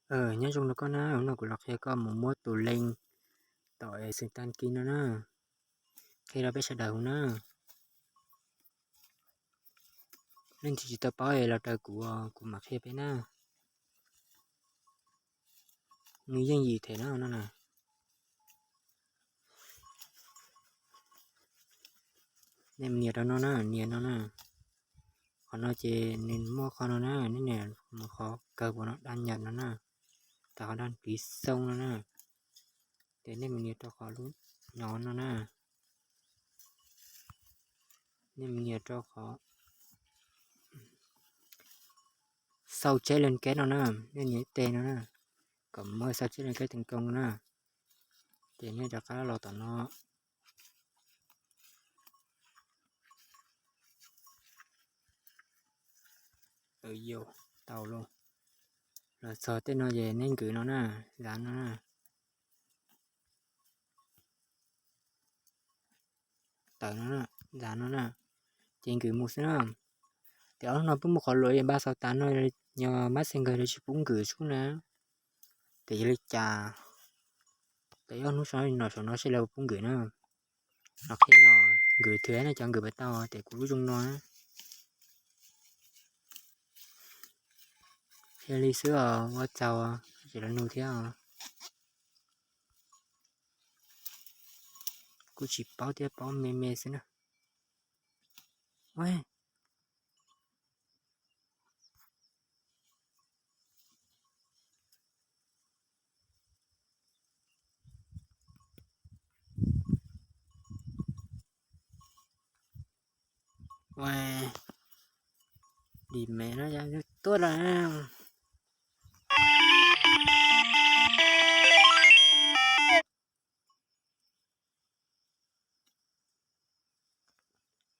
Nyob zoo rau koj na, no kuv los qhia koj mus muab tus link tom xeem tan kis no na, qhia rau peb sawv daws hu na. Leej twg tsis tau paub es los raws kuv, kuv mam qhia peb na. Nws yeej yim them na no na. Nej mus nias rau no na, nias no na. Qhov no ces nws muaj qhov no na, nej nias mus qhov kawg puas no, đăng nhập no na, tas qhov đăng ký xong no na. Ces nej mus nias rau qhov lub nyob no na. Nej mus nias rau qhov sao chép liên kết no na, nej nias ib teg no na, kom muaj sao chép liên kết thành công no na. Ces nej rov qab los tom no. Tau lauj. Los txog tej no ces nej nkws no na, zam no na. Tawm no, zam no na, ces nkws mus xwb na. Ces ob hnub no peb muaj qhov luam npaj xaus tas no, yog Messenger tsis pub nkws xwb na. Ces yog li cas, ces ob hnub no saum no seb lawv pub nkws na. No qhia no, nkws thiab no cov nkws puas tau, ces kuv lub zoo no. Qhia li xwb os, ua tsaug, tsis los nug thiab os. Kuj tsis paub thiab, paub me me xwb na. Dim me no tuaj lawm.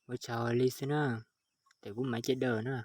Ua tsaug li xwb na, ces kuv mam li daws na.